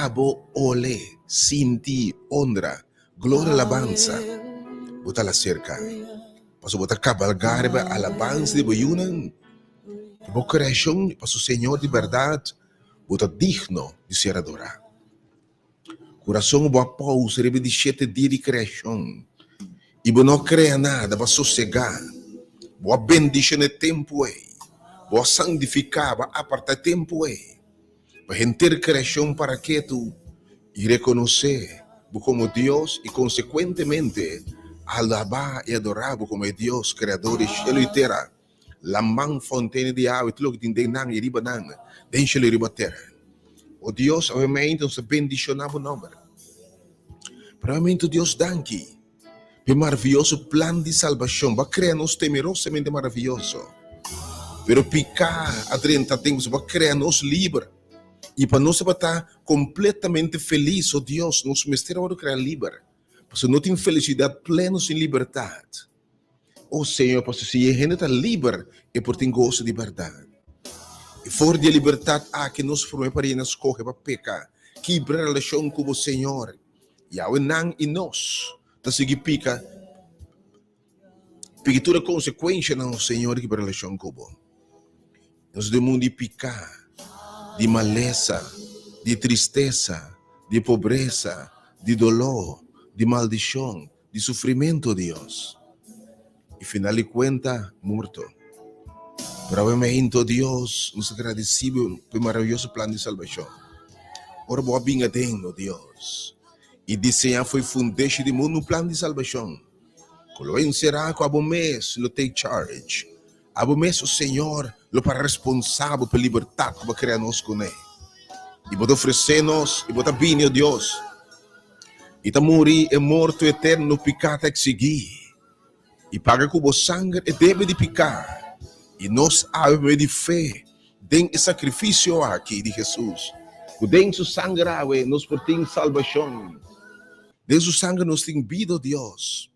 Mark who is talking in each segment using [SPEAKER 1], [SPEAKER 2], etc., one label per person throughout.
[SPEAKER 1] Abo ole, sinti, honra, gloria, alabansa bo ta la serka. Pasobra bo ta kabalgá riba alabansa di bo yunan, di bo kreashon, pasobra Señor di bèrdat bo ta digno di ser adorá. Kurason bo a pousa riba di shete dia di kreashon i bo no a krea nada, bo a sosegá. Bo a bendishoná e tempu ei, bo a santifiká, bo a apartá e tempu ei pa henter kreashon para ketu i rekonosé bo komo Dios i konsekuentemente alabá i adorá bo komo e Dios Kreador di shelu i tera. Laman, fontena di awa i tur loke tin den nan i riba nan, den shelu i riba tera. O Dios, awemente nos ta bendishoná bo nòmber. Primeramente, Dios, danki pa e maravioso plan di salbashon. Bo a krea nos temerosamente maravioso, pero piká a drenta den nos. Bo a krea nos liber, i pa nos tabata kompletamente felis, o Dios, nos mester a wòrdu krea liber, pasobra no tin felisidat pleno sin libertat. O Señor, pasobra si e hende ta liber, e por tin goso di bèrdat. I for di e libertat aki nos promé parientnan skohe pa peka, kibra relashon ku bo, Señor. I awe nan i nos ta sigui pika, piki tur e konsekuenshanan, o Señor, di kibra relashon ku bo. Nos den mundu di piká, di malesa, di tristesa, di pobresa, di doló, di maldishon, di sufrimentu, Dios. I final di kuenta, morto. Pero awe meinto, Dios, nos ta gradisí Bo pa e maravioso plan di salbashon. Ora Bo a bin aden, o Dios, i diseñá for e fundeshi di mundu un plan di salbashon, ku lo enserá ku abo mes lo take charge, abo mes, o Señor, lo para responsabel pa e libertat ku Bo a krea nos kuné. I Bo ta ofresé nos, i Bo ta bini, o Dios, I ta muri e morto eterno piká ta eksigí. I paga ku bo sanger e debe di piká. I nos awe pa medio di fe den e sakrifisio aki di Hesus, ku den su sanger awe nos por tin salbashon. Den su sanger nos tin bida, o Dios.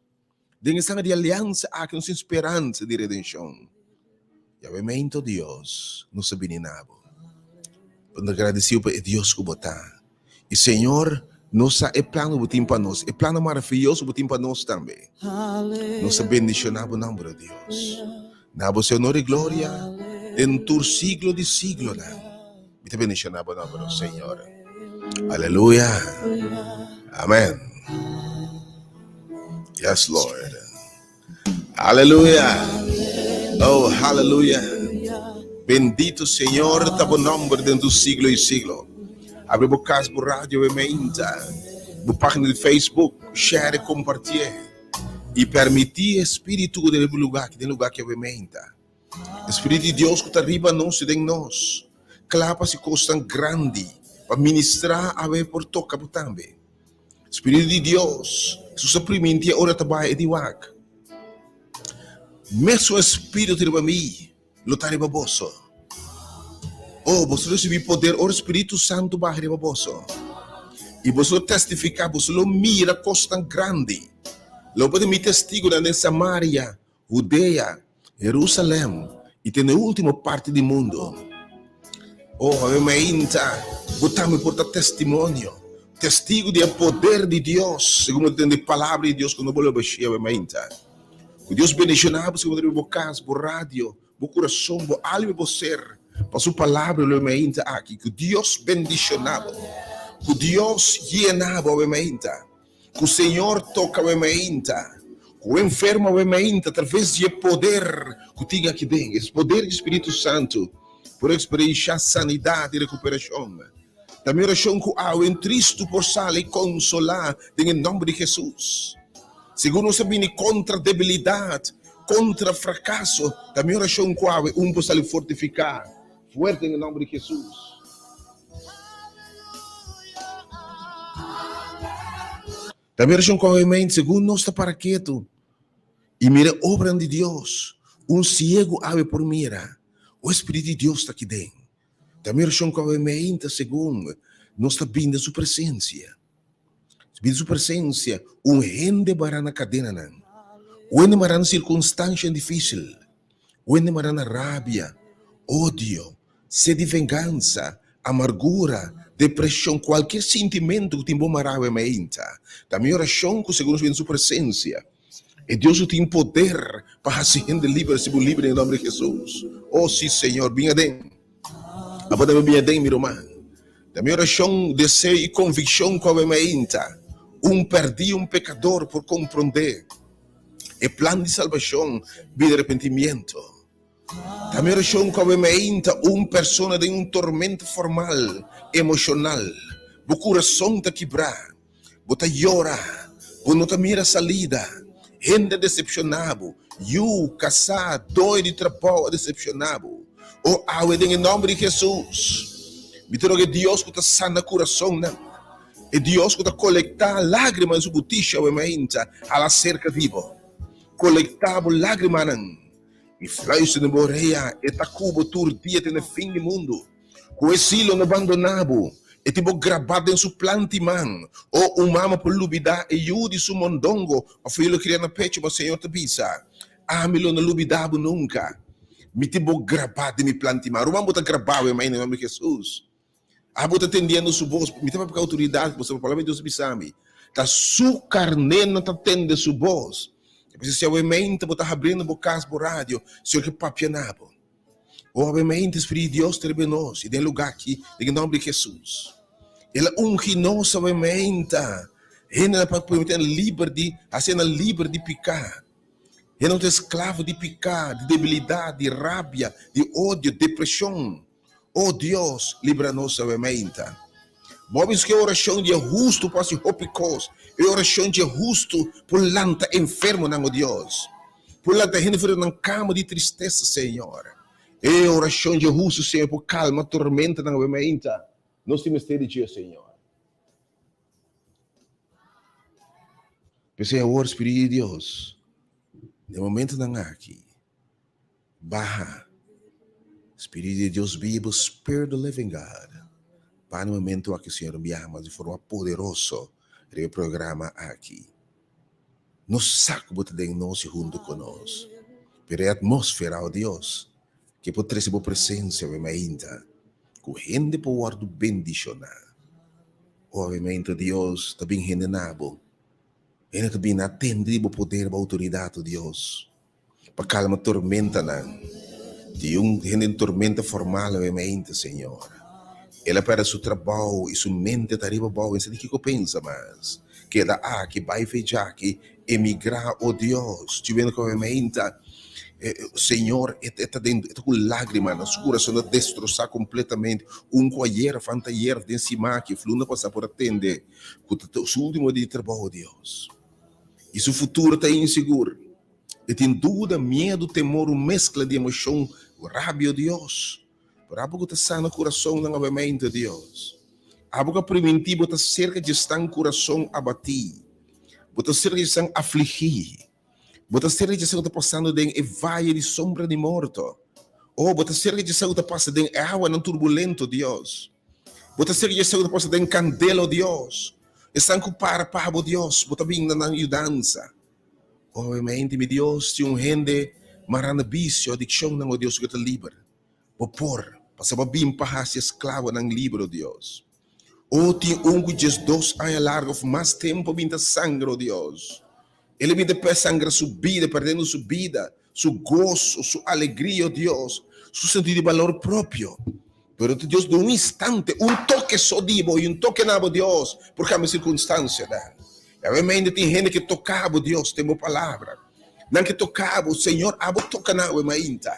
[SPEAKER 1] Den e sanger di aliansa aki nos tin speransa di redenshon. Yawemento Dios, nos a bini na bo. Pa nos gradisiu pa e Dios ku bo ta. I Señor, nos sa e plan ku bo tin pa nos, e plannan maraviyoso ku bo tin pa nos tambe. Nos ta bendishoná bo nomber, o Dios. Na bo sea honor i gloria den tur siglo di siglonan. Mi ta bendishoná bo nomber, o Señor. Aleluya. Amen. Yes, Lord. Aleluya. Oh, hallelujah. Bendito Señor ta bo nomber den tur siglo y siglo. Abri bo cas, bo radio e meinta, bo pagina di Facebook, share y compartié. Y permití e Espíritu ku den bo lugar, den lugar ki awe meinta. Espíritu di Dios ku ta riba nos y den nos, kla pa hasi kosnan grandi, pa ministrá awe por toka bo tambe. Spiritu di Dios, Hesus a priminti e ora ta bai e di wak, Mesun Spiritu riba mi lo ta riba boso. Oh, boso lo risibi poder ora Spiritu Santu baha riba boso, i boso lo testifiká, boso lo mira kosnan grandi. Lo bo ta mi testigunan den Samaria, Hudea, Herusalèm i te na e último parti di mundu. Oh, awe mainta, bo tambe por ta testimonio, testigu di e poder di Dios, segun bo ta tende e Palabra di Dios ku no bolbe bashí awe mainta. Ku Dios bendishoná bo segun bo ta riba bo kas, bo radio, bo kurason, bo alma i bo ser pa Su Palabra awe mainta aki. Ku Dios bendishoná bo. Ku Dios yena bo awe mainta. Ku Señor toka we mainta, ku enfermo we mainta traves di e poder ku tin aki den, es poder di Spiritu Santu por eksperensha sanidat i rekuperashon. Ta mi orashon ku awe un tristu por sali konsolá den e nòmber di Hesus. Segun nos a bini kontra debilidat, kontra frakaso, ta mi orashon ku awe un por sali fortifiká, fuerte den e nòmber di Hesus. Ta mira shon ku awe segun nos ta para ketu i mira e obranan di Dios, un siegu awe por mira, o e Spiritu di Dios ta aki den. Ta mira shon ku awe meinta segun nos ta bini den su presensia. Bini den su presensia, un hende bara na kadenanan, un hende mara na sirkunstanshanan difisil, un hende mara na rabia, odio, sed di vengansa. amargura, depreshon, kualkier sintimentu ku tin bo mará awe mainta. Ta mi orashon ku segun nos bini den su presensia, e Dios ku tin poder pa hasi hende liber, hasi bo liber den e nòmber di Hesus. O si, Señor, bin aden. Abo tambe bin aden, mi ruman. Ta mi orashon, deseo i konvikshon ku awe mainta, un pèrdí, un pekador por komprondé e plan di salbashon bida arepentimiento. Ta mi orashon ku awe mainta un persona den un tormenta formal, emoshonal, bo kurason ta kibrá, bo ta yora, bo no ta mira salida, hende a desepshoná bo, yu, kasá, doño di trabou a desepshoná bo. O awe den e nòmber di Hesus, mi ta roga e Dios ku ta sana kurasonnan, e Dios ku ta kolektá lágrima den su butisha awe mainta, hala serka di bo. Kolektá bo lágrimanan i fluister den bo orea, e ta ku bo tur dia te na fin di mundu. Ku e si lo no bandoná bo, e tin bo grabá den su plant'i man. O un mama por lubidá e yu di su mondongo òf e yu lo kria na pechu, ma Señor ta bisa, Ami lo no lubidá bo nunka. Mi tin bo grabá den mi plant'i man. Ruman, bo ta grabá awe mainta den nòmber di Hesus. Abo ta tendiendo su bos. Mi ta papia ku outoridat, pasobra palabra di Dios ta bisa mi, ta su karnénan ta tende su bos. P'esei si awe mainta bo ta habriendo bo kas, bo radio, Señor ke papia na bo. Obviamente, Spiritu di Dios ta riba nos i den e lugá aki, den e nòmber di Hesus. El a ungi nos obviamente, hendenan pa permití nan liber di, hasi nan liber di piká. Hendenan ku ta esklavo di piká, di debilidat, di rabia, di odio, depreshon. O Dios, libra nos obviamente. Bo a bisa ku e orashon di e hustu por hasi hopi kos. E orashon di e hustu por lanta enfermonan, o Dios. Por lanta hende for di nan kama di tristesa, Señor. E orashon di e hustu, Señor, por kalma tormentanan awe mainta. Nos tin mester di dje, Señor. P'esei awor, Spiritu di Dios, den momentonan aki, baha. Spiritu di Dios bibu, Spirit of the living God. Pa na momento aki, Señor, biaha mas di forma poderoso riba e programa aki. Nos sa ku bo ta den nos i huntu ku nos. Pero e atmósfera, o Dios, ke por trese bo presensia awe mainta, ku hende por wòrdu bendishoná. O awe mainta, Dios, ta bin hende na bo. Hende ta bin na tende di bo poder, bo outoridat, o Dios, pa kalma tormentanan. Tin un hende den tormenta formal awe mainta, Señor. El a pèrdè su trabou i su mente ta riba bou, e sa di kiko pensa mas. Keda aki, bai fe djaki, emigrá, o Dios. Djibendo ku awe mainta, Señor, e ta den, e ta ku lágrimanan, su kurason ta destrosá kompletamente. Un ku ayer, of anteayer, of den siman aki, of luna pasá por a tende ku ta su último dia di trabou, o Dios. I su futuro ta insigur. E tin duda, miedu, temor, un meskla di emoshon, rabia, o Dios. Pero abo ku ta sana kurasonnan awemente, o Dios. Abo ku a primintí bo ta serka dje esnan kurason abatí, bo ta serka dje esnan afligí, bo ta serka dje esnan ku ta pasando den e vaye di sombra di morto. O, bo ta serka dje esnan ku ta pasa den e awanan turbulento, Dios. Bo ta serka dje esnan ku ta pasa den kandela, o Dios. Esnan ku para pa bo, Dios, bo ta bin na nan yudansa. Obviamente, mi Dios, tin un hende mará na bisio, adikshonnan, o Dios, ku ta liber. Bo por, pasobra bo a bin pa hasi esklabonan liber, o Dios. O tin un ku diesdos aña largu òf mas tempu a bin ta sangra, o Dios. El a bin ta sangra su bida, perdiendo su bida, su goso, su alegria, o Dios, su sentido di balor propio. Pero ta Dios den un instante, un toke so di bo i un toke na bo, Dios, por kambia sirkunstansianan. I awe tin hende ke toka bo, Dios, den bo palabra. Nan ke toka bo, Señor, abo toka nan awe mainta.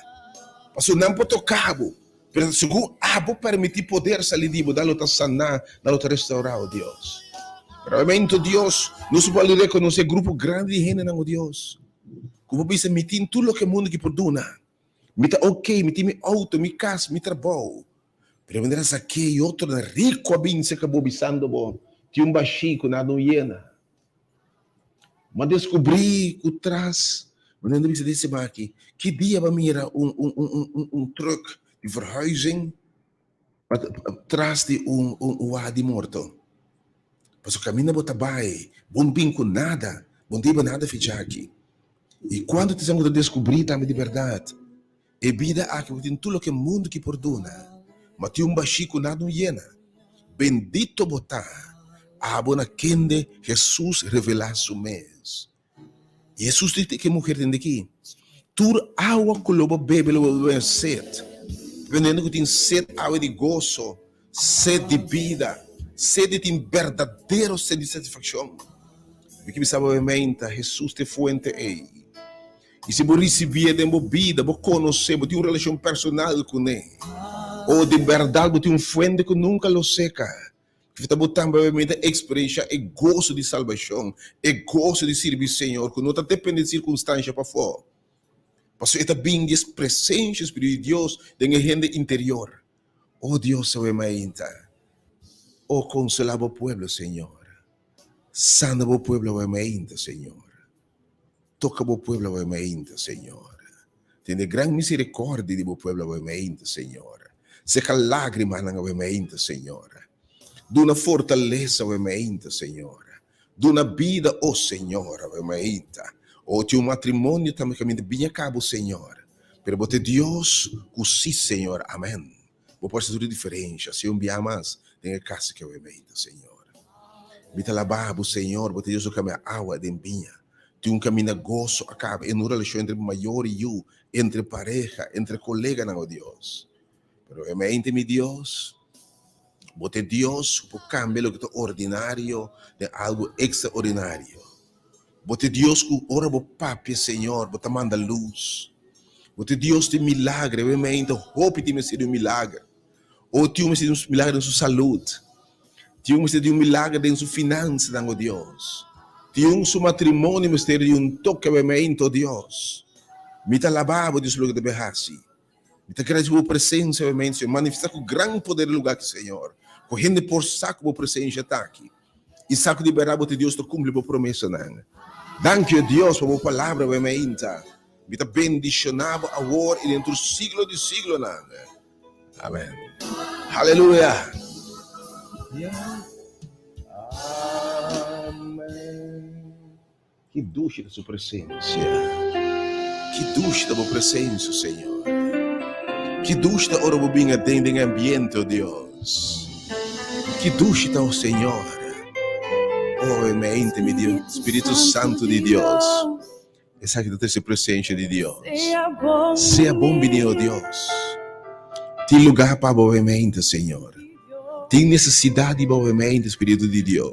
[SPEAKER 1] Pasobra nan por toka bo, pero segun abo permití poder sali di bo, nan lo ta saná, nan lo ta restaurá, o Dios. Pero awe mainta, Dios, nos por bali rekonosé grupo grandi di hendenan, o Dios, ku por bisa, Mi tin tur loke mundu ki por duna. Mi ta ok, mi tin mi outo, mi kas, mi trabou. Pero manera Zakeo i otronan riku a bin serka bo bisando bo, Tin un bashí ku nada no yena. Bo a deskubrí ku tras, manera nan ta bisa den siman aki, ki dia bo a mira un un un un un trùk di verhuizing tras di un un waha di morto? Pasobra kaminda bo ta bai, bo no bin ku nada, bo no tin nada ficha aki. I kuantu ta esnan ku ta deskubrí tambe di bèrdat, e bida aki bo tin tur loke mundu ki por duna. Ma tin un bashí ku nada no yena. Bendito bo ta, abo na kende Hesus revelá su mes. I Hesus di ku e muher tende aki, Tur awa ku lo bo bebe lo bo bebe set. Dependiendo ku tin set awe di goso, set di bida, set di tin berdadero set di satisfakshon. Mi ke bisa bo meinta, Hesus ta e fuente ei. I si bo risibié den bo bida, bo konosé, bo tin un relashon personal kuné, o di bèrdat bo tin un fuente ku nunka lo seka. Ki ta bo tambe bo ta eksperenshá e goso di salbashon, e goso di sirbi Señor ku no ta dependé di sirkunstansha pafó. Pasobra e ta bin di es presensia Spiritu di Dios den e hende interior. O Dios awe mainta, o konsolá bo pueblo, Señor. Sana bo pueblo awe mainta, Señor. Toka bo pueblo awe mainta, Señor. Tene gran misericordia di bo pueblo awe mainta, Señor. Seca lagrimanan awe mainta, Señor. Duna fortalesa awe mainta, Señor. Duna bida, o Señor, awe mainta. O tin un matrimonio tambe caminda biña cabo, Señor. Pero bo ta Dios cu si, Señor. Amen. Bo por haci tur e diferencia, si un bia mas den e casa ki awe mainta, Señor. Mi ta laba bo, Señor, bo ta Dios ku kambia awa den biña. Tin un kaminda goso a kaba en un relashon entre mayor i yu, entre pareha, entre koleganan, o Dios. Pero e mente, mi Dios, bo ta e Dios ku por kambia loke ta ordinario den algu ekstraordinario. Bo ta e Dios ku ora bo papia, Señor, bo ta manda lus. Bo ta e Dios di milagre. E mente, hopi tin mester di un milager. O tin un mester di un milager den su salud. Tin un mester di un milager den su finansanan, o Dios. Tin un su matrimonio mester di un toke awemente, o Dios. Mi ta alaba bo, Dios, pa loke ta bay haci. Mi ta gradeci pa bo presencia awemente, Señor. Manifesta cu gran poder e lugar aki, Señor. Cu hende por sa cu bo presencia ta aki. I sa cu di berdad bo ta Dios ta cumpli bo promesanan. Danki, o Dios, pa bo palabra awemente. Mi ta bendiciona bo awor i den tur siglo di siglonan. Amen. Haleluya. Amen. Ki dushi ta su presencia. Ki dushi ta bo presencia, Señor. Ki dushi ta ora bo bin aden den e ambiente, oh Dios. Ki dushi ta, oh Señor. Oh, e mente, mi Dios, Spiritu Santo di Dios. Esaki ta trese presencia di Dios. Sea bon bini, oh Dios. Tin lugar pa bo mente, Señor. Tin necesidad di bo mente, Spiritu di Dios.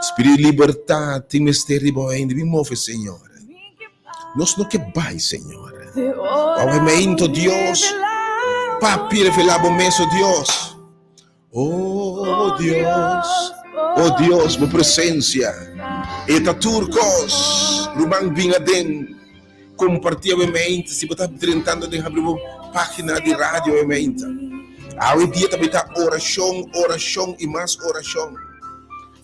[SPEAKER 1] Spiritu di libertad, tin mester di bo mente. Bin move, Señor. Nos no ke bai, Señor. Bo mente, Dios. Papi, revela bo mes, oh Dios. Oh Dios, oh Dios, bo presencia e ta tur cos. Ruman bin aden, comparti awe mente. Si bo ta drentando aden, habri bo pagina di radio awe mente. Awe dia ta bay ta oracion, oracion y mas oracion.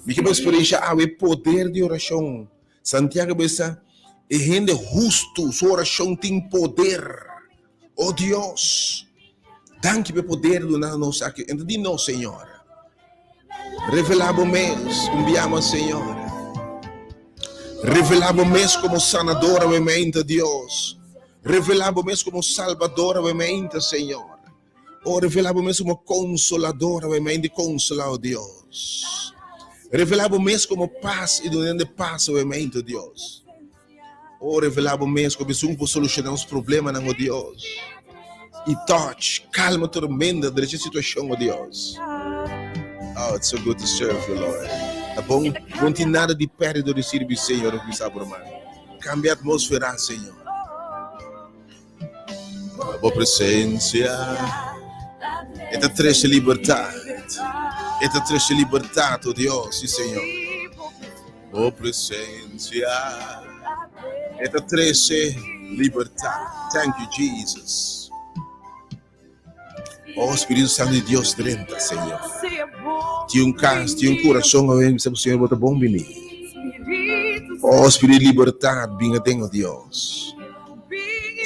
[SPEAKER 1] Mi ke bo experiencia awe poder di oracion. Santiago a bisa, e hende hustu su oracion tin poder. Oh Dios, danki pa e poder duna nos aki. Enta di nos, Señor. Revela bo mes, un bia mas, Señor. Revela bo mes como sanador awe mente, Dios. Revela bo mes como salvador awe mente, Señor. Oh, revela bo mes como consolador awe mente, consola, oh Dios. Revela bo mes como paz y duna paz awe mente, Dios. Oh, revelá bo mes ku esun por solushoná nos problemanan, oh Dios. I touch, kalma tormenta, drecha situashon, oh Dios. Oh, it's so good to serve you, Lord. Ta bon, bon tin nada di pèrdè dor di sirbi Señor, oh bisa bo ruman. Kambia atmósfera, Señor. Bo presensia e ta trese libertat. E ta trese libertat, oh Dios, sí, Señor. Bo presensia e ta trese libertat. Thank you, Jesus. Oh, Spiritu Santo di Dios, drenta, Señor. Tin un cas, tin un corazón, awe, bisa, Señor, bo ta bon bini. Oh, Spiritu di libertad, bin aden, oh Dios.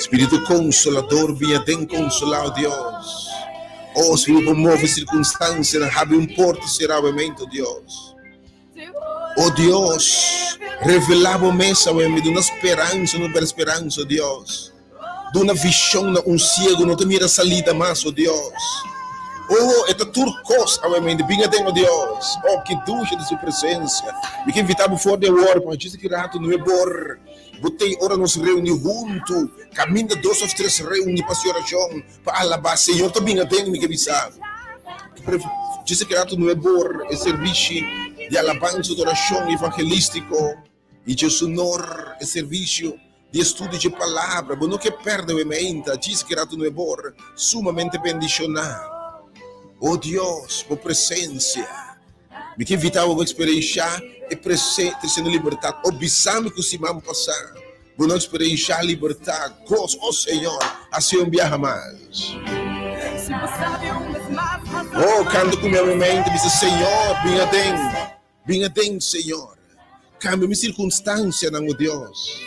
[SPEAKER 1] Spiritu consolador, bin aden, consola, oh Dios. Oh, Spiritu, move circunstancianan, habri un porta cerá, oh Dios. O Dios, revelá bo mes awe mi, duna speransa, no perde speransa, o Dios. Duna vishon na un siego, no ta mira salida mas, o Dios. Oh, e ta tur kos awe mente. Bin aden, o Dios. Oh, ki dushi ta su presensia. Mi ke invitá bo for di awor pa djis aki ratu nuebor. Bo tei ora nos reuní huntu, kaminda dos òf tres reuní pa hasi orashon, pa alabá Señor ta bin aden, mi ke bisa. Djis aki ratu nuebor e servishi di alabansa, adorashon evangelístiko i dje su nor e servisio di estudio dje Palabra. Bo no ke pèrdè we meinta djis ki ratu nuebor sumamente bendishoná. O Dios, bo presensia. Mi ke invitá bo pa eksperenshá e tresiendo libertat. O bisa mi ku siman pasá bo no eksperenshá libertat, gos. O Señor, hasié un biaha mas. O kanta ku mi awe meinta, bisa, Señor, bin aden. Bin aden, Señor. Cambia mi circunstancianan, o Dios.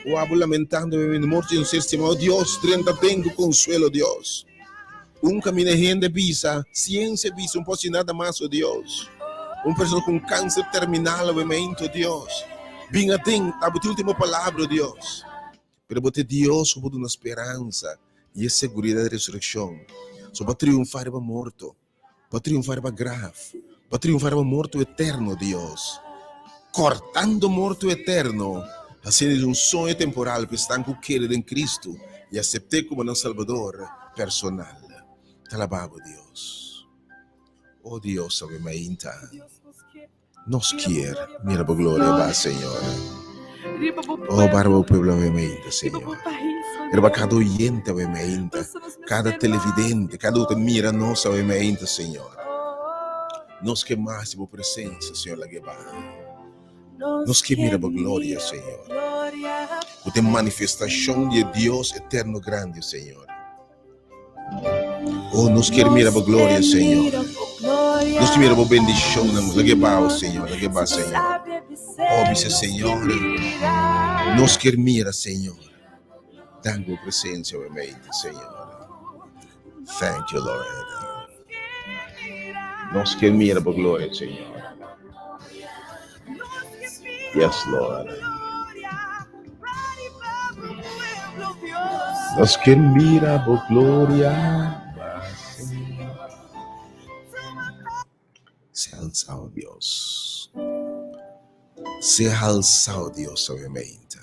[SPEAKER 1] O abo lamentando mi mi morto di un ser stimá, o Dios, drenta aden cu consuelo, Dios. Un camina hende bisa, ciencia bisa, un por haci nada mas, o Dios. Un persona cu un cáncer terminal awe meinto, o Dios. Bin aden, abo tin ultimo palabra, o Dios. Pero bo ta e Dios cu por duna speransa y e seguridad di resurreccion. So bo a triunfa riba morto. Bo a triunfá riba graf. Bo a triunfá riba morto eterno, Dios. Kòrtando morto eterno, hasiendo di un soño temporal pa esnan ku kere den Kristu i asept'é komo nan Salbador personal. Ta alabá bo, Dios. O Dios, awe mainta. Nos kier mira bo gloria ba, Señor. Oh, bara bo pueblo awe mainta, Señor. Riba cada oyente awe mainta, cada televidente, cada ku ta mira nos awe mainta, Señor. Nos ke mas di bo presencia, Señor, lag'e ba. Nos ke mira bo gloria, Señor. Ku ta e manifestacion di e Dios eterno grandi, Señor. Oh, nos kier mira bo gloria, Señor. Nos kier mira bo bendicionnan. Lag'e bao, Señor. Lag'e ba, Señor. Oh, bisa, Señor. Nos kier mira, Señor. Dank bo presencia, we meite, Señor. Thank you, Lord. Nos kier mira bo gloria, Señor. Yes, Lord. Nos kier mira bo gloria. Sea alzado Dios. Sea alzado Dios, obviamente.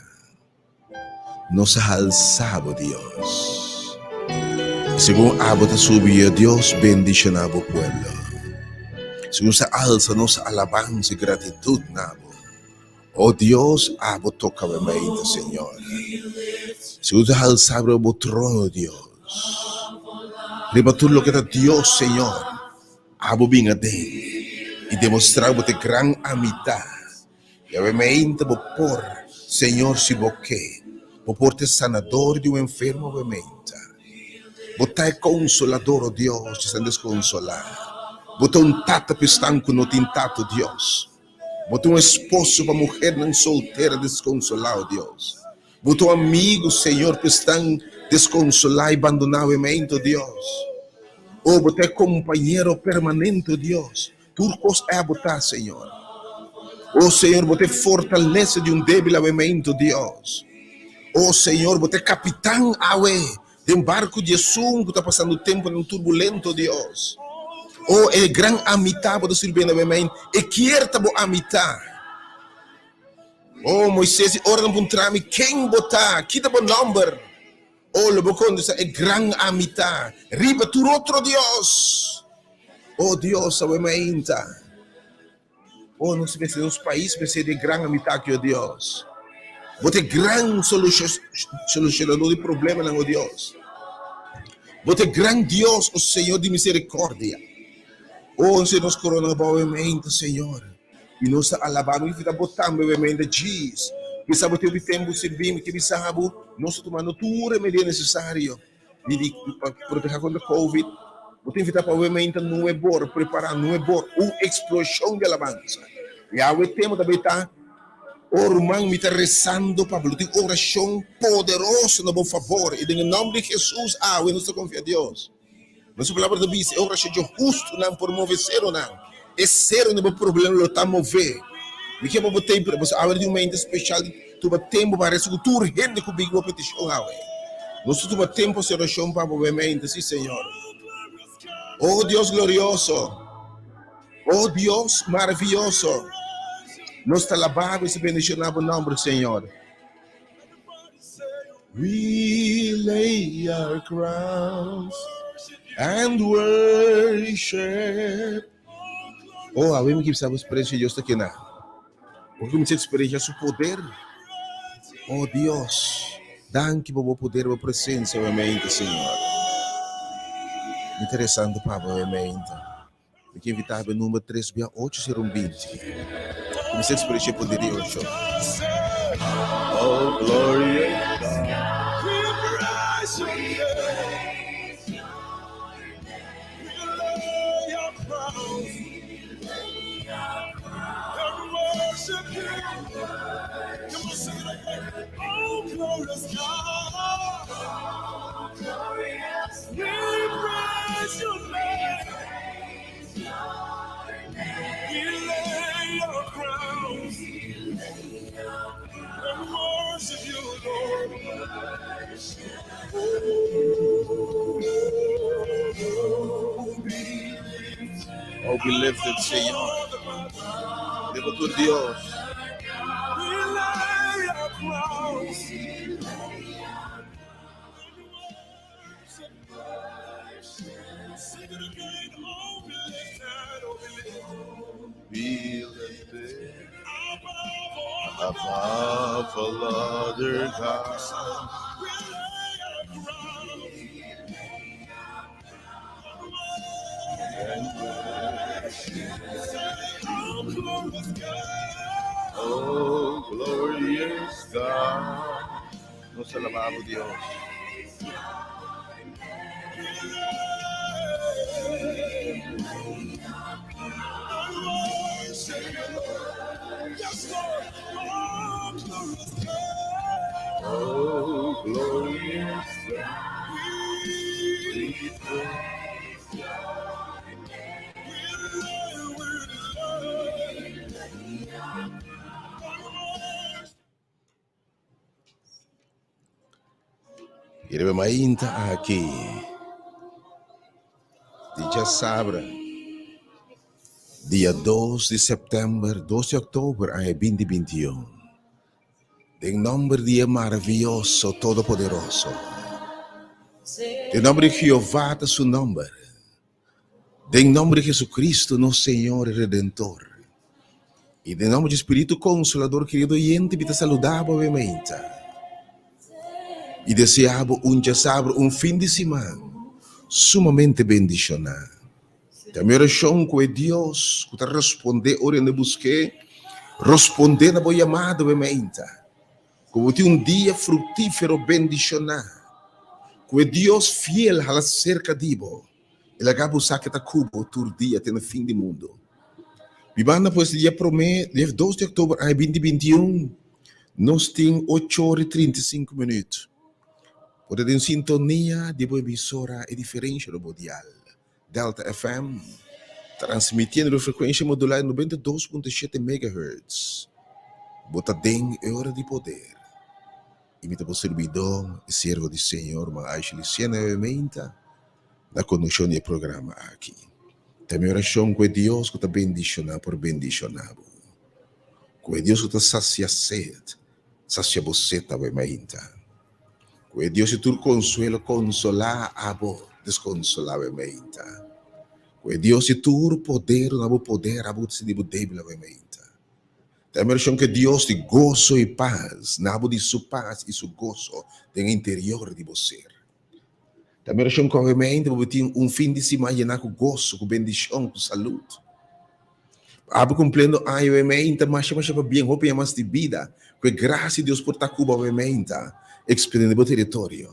[SPEAKER 1] Nos a halsa bo Dios. Segun abo ta subi, o Dios, bendiciona bo pueblo. Segun sa alsa nos alabansa y gratitud na bo. O Dios, abo toca bo mente, Señor. Segun ta halsa bo trono, Dios. Riba tur loke ta Dios, Señor, abo bin aden y demostra bo te gran amita. Yahweh meinta bo por, Señor, si bo ke. Bo por ta e sanador di un enfermo, Yahweh meinta. Bo ta e konsolador, o Dios, di esnan deskonsolá. Bo ta un tata pa esnan ku no tin tata, o Dios. Bo ta un esposo pa muhernan soltera deskonsolá, o Dios. Bo ta un amigu, Señor, pa esnan deskonsolá i bandoná, Yahweh meinta, o Dios. O, bo ta e kompañero permanente, o Dios. Tur kos e abo ta, Señor. O Señor, bo ta e fortalesa di un débil awemento, Dios. O Señor, bo ta e kapitan awe den barku di esun ku ta pasando tempunan turbulento, Dios. O e gran amitá bo ta sirbiendo awemento, e kier ta bo amitá. O Moisés, i ora nan puntra mi, Ken bo ta? Ki ta bo nòmber? O lo bo kontestá, E gran Ami ta, riba tur otro dios. O Dios, awe mainta. O nos mester, nos pais mester di e gran Ami ta aki, o Dios. Bo ta e gran solushonador di problemanan, o Dios. Bo ta e gran Dios, o Señor di misericordia. O nos nos korona bo awe mainta, Señor. I nos ta alabá mi ta bo tambe we menda djis. Kisa bo tin hopi tempu sirbi mi, ke bisa bo nos ta tumando tur e media nesesario di di pa proteha kontra covid. Bo ta invitá pa we menta nue bor, prepará nue bor, un eksploshon di alabansa. Yahweh tema ta bay ta, O ruman, mi ta resando pa bo. Lo tin orashon poderoso na bo fabor i den e nòmber di Hesus awe nos ta konfia Dios. Nos palabra ta bisa, e orashon dje hustunan por move seronan. E sero na bo problema lo ta move. Mi ke pa bo ta pasobra awe ta un momento speshal di tuma tempu pa resa ku tur hende ku bini bo petishon awe. Nos ta tuma tempu hasi orashon pa bo mente, si Señor. Oh Dios glorioso. Oh Dios maravioso. Nos ta alabá bo i bendishoná bo nòmber, Señor. We lay our crowns and worship. Oh, awe mi kibisa bo experiencia Dios ta kena. Bo kuminsá experiencia su poder. Oh Dios, danki pa bo poder, bo presencia obviamente, Señor. Interesante pa bo obviamente. Mi ke invitá bo number 3 bia 8 0 20. Kuminsá experiencia poder di Dios. Oh, glorious God. Oh, be lifted, Señor. Leva tu Dios. Be lifted above all other gods. Oh, glorious God. Nos alabamos, Dios. Oh, glorious God. I riba mainta aki di djasabra, dia dos di sèptèmber, dos di òktober aña binti binti i un, den nòmber di e maravioso Todopoderoso, den nòmber di Jehová ta su nòmber, den nòmber di Jesucristo nos Señor i Redentor, I den nomber di Spiritu Konsolador, kerido oyente, mi ta saluda bo awe mainta i desea bo un djasabra, un fin di siman sumamente bendishoná. Ta mi orashon ku e Dios ku ta respondé ora hende busk'é, respondé na bo yamada awe mainta, ku bo tin un dia fruktífero bendishoná, ku e Dios fiel hala serka di bo. E laga bo sa ke ta ku bo tur dia te na fin di mundu. Bibanda pues dia promé, dia dos di òktober aña 2021, nos tin ocho ora i 35 minüt. Bo ta den sintonia di bo emisora E Diferensha lo bo dial, Delta FM, transmitiendo riba frekuensha modulá di 92.7 megahertz. Bo ta den E Ora di Poder. I mi ta bo sirbidó i siervo di Señor, Ruman Ashley Siena Menta. Na kondukshon di e programa aki. Ta mi orashon ku e Dios ku ta bendishoná por bendishoná bo. Ku e Dios ku ta sasia sed, sasia bo sed awe mainta. Ku e Dios di tur konsuelo konsolá abo deskonsolá awe mainta. Ku e Dios di tur poder duna bo poder abo ku ta sinti bo débil awe mainta. Ta mi orashon ku e Dios di goso i pas na bo di su pas i su goso den e interior di bo ser. Ta mi orashon ku awe bo tin un fin di siman yená ku goso, ku bendishon, ku salud. Abo kumpliendo aña awe meinta, masha masha pabien, hopi aña mas di bida, ku e grasia di Dios por ta ku bo awe meinta, ekspandendo bo teritorio.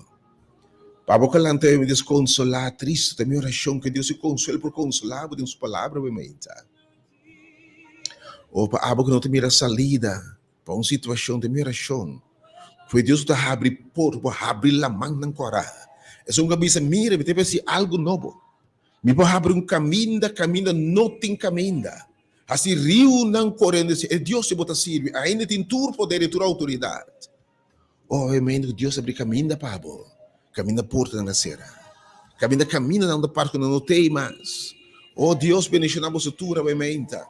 [SPEAKER 1] Pa abo ku a lanta awe meinta deskonsolá, tristu, ta mi orashon ku e Dios di konsuelo por konsolá bo den su palabra awe meinta. O pa abo ku no ta mira salida, Pa un situashon den mi orashon, ku e Dios ku ta habri porta, por habri lamannan kòrá. Esun ku a bisa, Mira, mi ta hasi algu nobo. Mi por habri un kaminda kaminda no tin kaminda. Hasi riunan kore. E Dios ku bo ta sirbi ainda tin tur poder i tur outoridat. Oh, e momento ku Dios abri kaminda pa bo, kaminda portanan a sera. Kaminda kamindanan ta parti ku nan no tei mas. O Dios, bendishoná boso tur awe meinta.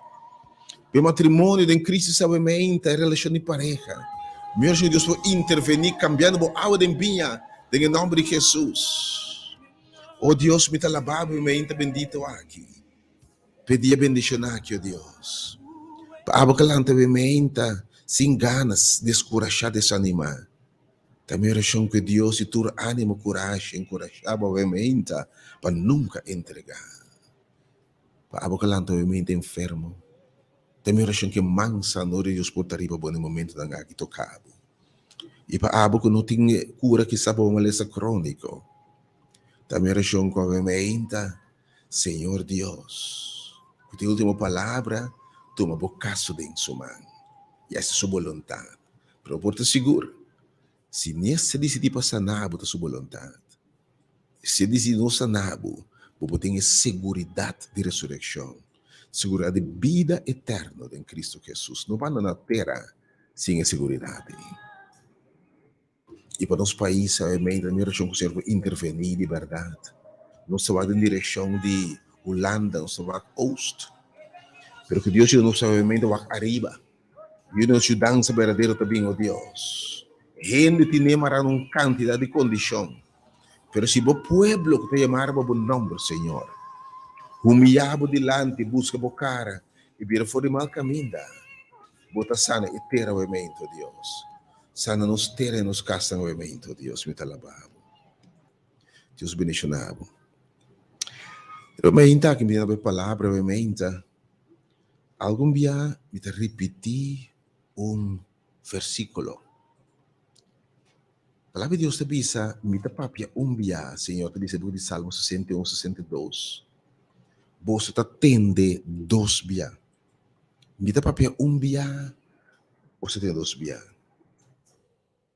[SPEAKER 1] Bo matrimonio den krísis awe meinta, e relashon di pareha. Mi orashon Dios por intervení kambiando bo awa den biña den e nòmber di Hesus. O Dios, mi ta alabá bo e meinta bendito aki. P'e dia bendishoná aki, o Dios. Pa abo ka lanta awe meinta sin ganas, deskurashá, desanimá. Ta mi orashon ku e Dios di tur ánimo, kurashi, enkurashá bo awe meinta pa nunka entregá. Pa abo ka lanta awe meinta enfermo, ta mi orashon ku e man sanador di Dios por ta riba bo na e momentunan aki toká bo. I pa abo ku no tin kura kisá pa bo malesa króniko, ta mi orashon ku awe meinta Señor Dios, ku tin último palabra, tuma bo kaso den su man i hasi su boluntat. Pero bo por ta sigur, si Nes a disidí pa sana bo ta su boluntat. Si e disidí no sana bo, bo por tin e seguridat di resurekshon, seguridat di bida eterno den Kristu Hesus. No banda na tera sin e seguridat ei. I pa nos pais awe mei ta mi orashon ku Señor por intervení di bèrdat. Nos ta wak den direkshon di Hulanda, nos ta wak oost, pero ku Dios yuda nos awe mei ta wak ariba. Yuda nos yudansa berdadero ta bin, o Dios. Hende tine mará na un kantidat di kondishon, pero si bo pueblo ku ta yamá riba bo nòmber, Señor, humiyá bo dilanti, buska bo kara i bira for di mal kaminda, bo ta sana e tera awe mei, o Dios. Sana nos tera i nos kasnan awe mei, o Dios. Mi ta alabá bo. Dios bendishoná bo. Riba meinta aki mi tin e palabra awe meinta. Algun bia mi ta ripití un versíkulo. Palabra di Dios ta bisa, Mi ta papia un bia, Señor ta bisa den buki di Salmo 61, 62, Boso ta tende dos bia. Mi ta papia un bia, boso ta tende dos bia.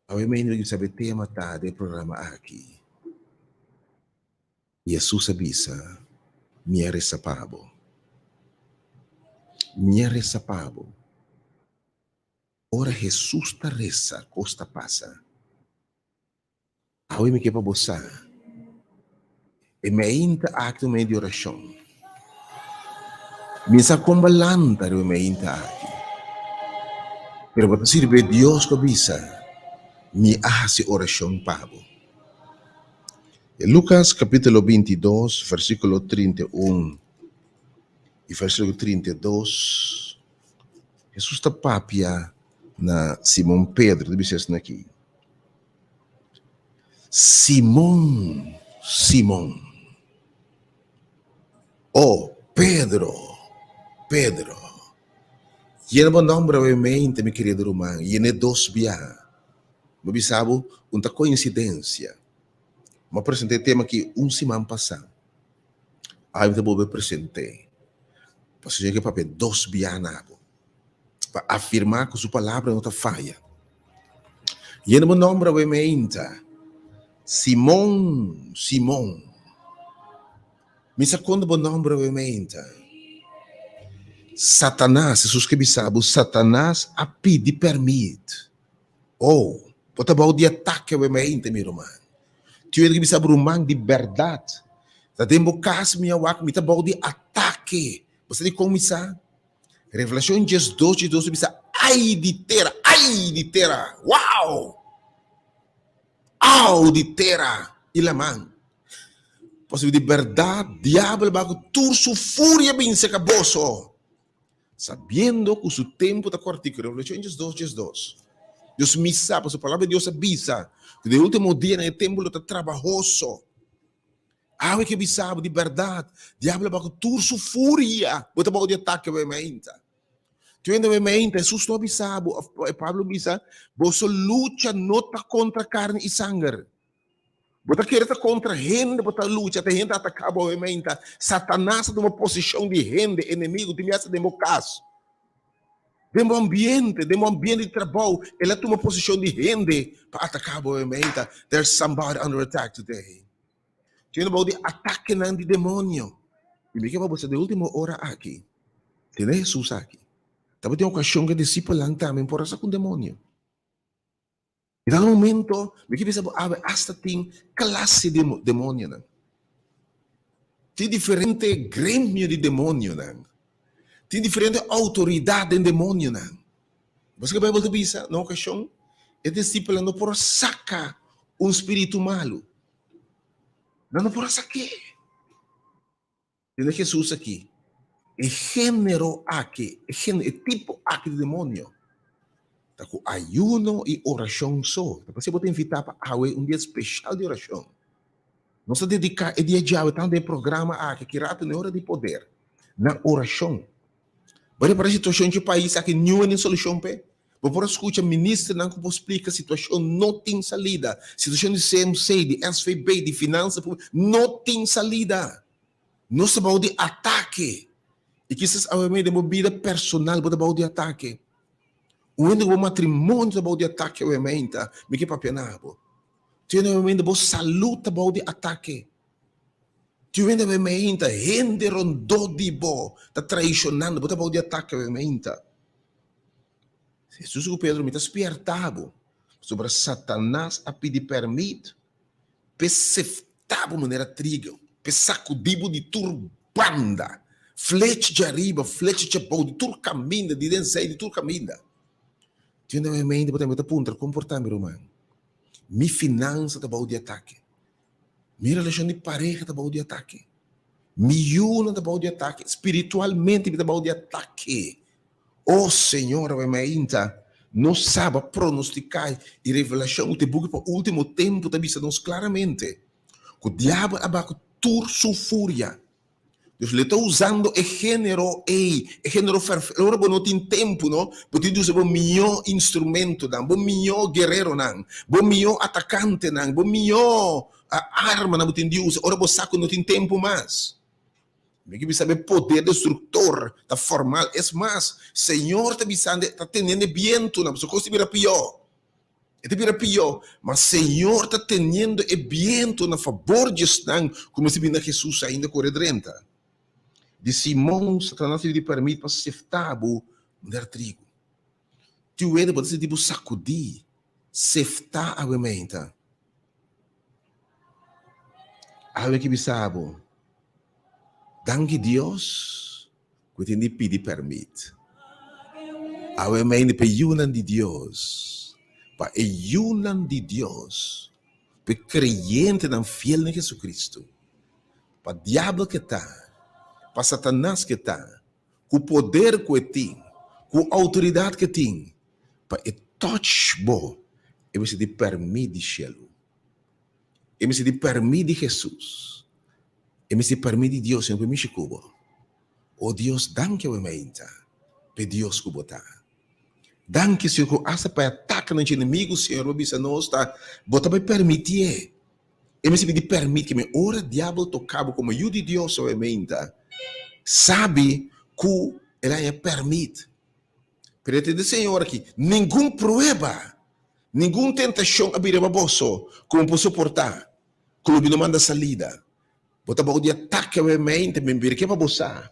[SPEAKER 1] Awe mi hende sabi e tema ta den e programa aki. Hesus a bisa, Mi a resa pa bo. Mi a resa pa bo. Ora Hesus ta resa, kos ta pasa. Awe mi ke pa bo sa, e meinta aki ta un medio di orashon. Mi sa kon bo a lanta riba e meinta aki, pero bo ta sirbi e Dios ku a bisa, Mi a hasi orashon pa bo. E Lukas kapítulo 22, versíkulo 31 i versíkulo 32, Hesus ta papia na Simon Pedro, ta bisa esaki aki, Simon, Simon, o Pedro, Pedro, yena bo nòmber awe mente, mi kerido ruman, yen'é dos biaha. Bo bisa bo, un ta koinsidensia. Mi a present'é e tema aki un siman pasá. Ai mi ta bolbe present'é. Pasobra Señor ke papia dos biaha na bo, pa afirmá ku su palabra no ta faya. Yena bo nòmber awe meinta, Simon, Simon. Mi sa konta bo nòmber awe meinta. Satanas, Hesus ke bisa bo, Satanas a pidi pèrmit. Oh, bo ta bou di atake awe mainta, mi ruman. Tio Edgar bisa bo ruman di bèrdat. Ta den bo kas mi a wak, mi ta bou di atake. Bo sa di kon mi sa? Revelashon 12, 12 ta bisa, Ai di tera, ai di tera! Wow! Au di tera i laman! Pasobra di bèrdat diabel a bai ku tur su furia bin seka boso. Sabiendo ku su tempu ta kòrtiku, Revelashon 12, 12. Dios mi sa, pasobra Palabra di Dios a bisa ku den e último dianan e tempu lo ta trabahoso. Awe ke bisa bo di bèrdat, diablo a bai ku tur su furia, bo ta bou di atake awe mainta. Tur hende awe mainta, Hesus no a bisa bo, òf Pablo bisa, boso lucha no ta kontra karni i sanger. Bo ta kere ta kontra hende bo ta lucha, ta hende ta ataká bo obviamente. Satanas a tuma posishon di hende, enemigu, tin biaha den bo kas, den bo ambiente, den bo ambiente di trabou, el a tuma posishon di hende pa ataká bo obviamente. There's somebody under attack today. Tin bou di atakenan di demonio. I mi ke pa bo sa den ultimo ora aki, tene Hesus aki. Tabatin okashon ku e disipelnan tambe por a sa ku un demonio. I dado momento, mi ke bisa bo awe hasta tin klase di demonionan. Tin diferente gremio di demonionan. Tin diferente outoridat den demonionan. Bo sa ke Beibel ta bisa? Na un okashon, e disipelnan no por a saka un spiritu malu. Nan no por a sak'é. Tende Hesus aki, e género aki, e género, e tipo aki di demonio, ta ku ayuno i orashon so. Ta p'esei bo ta invitá pa awe un dia speshal di orashon. Nos ta dediká e dia djawe tantu den e programa aki, ki ratu na e ora di poder, na orashon. Bo repará situashon dje pais aki, niun hende tin solushon p'e. Bo por a skucha ministernan ku por splika situashon no tin salida. Situashon di CMC, di SVB, di finansa públiko no tin salida. Nos ta bou di atake. I kisas awe mei den bo bida personal bo ta bou di atake. Un hende ku bo matrimonio ta bou di atake awe mei ta, mi ke papia na bo. Tin hende awe mei bo salud ta bou di atake. Tin hende awe mei ta hende rondó di bo ta traishonando bo ta bou di atake awe mei ta. Hesus ku Pedro, mi ta spierta bo, pasobra Satanas a pidi pèrmit p'e sefta bo manera trigo, p'e sakudí bo di tur banda, flecha djariba, flecha djabou, di tur kaminda, di den zij, di tur kaminda. Tin un den mente bo tambe ta puntra, Kon por ta, mi ruman? Mi finansa ta bou di atake. Mi relashon di pareha ta bou di atake. Mi yunan ta bou di atake. Spiritualmente mi ta bou di atake. O Señor, awe mainta nos sa bo a pronosticá i Revelacion ku ta e buki pa ultimo tempu ta bisa nos claramente ku diabel a baha ku tur su furia. Dus lo e ta usando e genero ei, e genero ferfe. Ora bo no tin tempu, no, bo tin di usa bo mihó instrumentonan, bo mihó guereronan, bo mihó atakantenan, bo mihó armanan bo tin di usa ora bo sa ku no tin tempu mas. Mi ke bisa bo e poder destruktor ta formal. Es mas, Señor ta bisando, ta teniendo e bientunan, pasobra kos ta bira pió. E ta bira pió, ma Señor ta teniendo e bientu na fabor di esnan ku mester bini na Hesus ainda kore drenta. Di Simon, Satanas a pidi pèrmit pa seftá bo manera trigu. Tin wende bo ta sinti bo sakudí, seftá awe meinta. Awe ki bisa bo, Danki Dios ku tin di pidi pèrmit. Awe mei pa e yunan di Dios, pa e yunan di Dios, pa e kreyentenan fiel na Jesucristo, pa diabel ke ta, pa Satanas ke ta, ku poder ku e tin, ku outoridat ke tin, pa e touch bo, e mester di pèrmit di shelu. E mester di pèrmit di Hesus. E mester di pèrmit di Dios, Señor, permishi ku bo. O Dios, danki awe mainta p'e Dios ku bo ta. Danki, Señor, ku asta pa e atakenan dje enemigu, Señor, bo bisa nos ta, bo ta bai pèrmitié. E mester pidi pèrmit ke mi ora diabel toka bo komo yu di Dios awe mainta, sabi ku el a haña pèrmit. Pero e ta di Señor aki, Ningun prueba, ningun tentashon a bira pa boso ku bo por soportá, ku lo bini manda salida. Bo ta bou di atake awe mente, mi bira ke pa bo sa.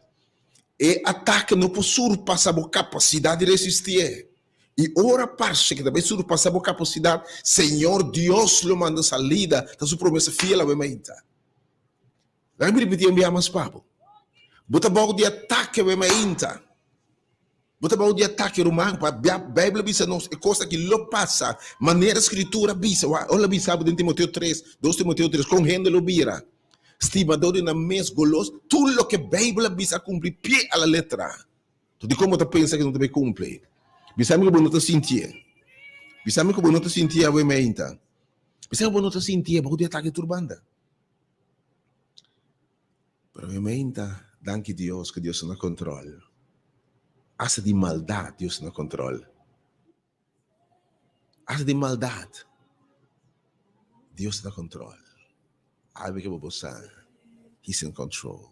[SPEAKER 1] E atake no por surpasá bo kapasidat di resistié. I ora parse ku ta bai surpasá bo kapasidat, Señor Dios lo manda salida, ta su promesa fiel awe mainta. Laga mi ripití un bia mas pa bo. Bo ta bou di atake awe mainta. Bo ta bou di atake, ruman. Pa Beibel a bisa nos e kos aki lo pasa manera Skritura bisa. Wak, ora bisa bo den Timoteo tres, dos Timoteo tres, kon hende lo bira stimadó di nan mes, golos. Tur loke Beibel a bisa a kumpli pie a la letra. To dikon bo ta pensa ku no ta bai kumpli? Bisa mi ku bo no ta sintié. Bisa mi ku bo no ta sintié awe mainta. Bisa mi ku bo no ta sintié bou di atake tur banda. Pero mi meinta, danki Dios ku Dios ta na kontrol. Asta di maldat Dios ta na kontrol. Asta di maldat Dios ta na kontrol. Awe ke bo por sa, He's in control.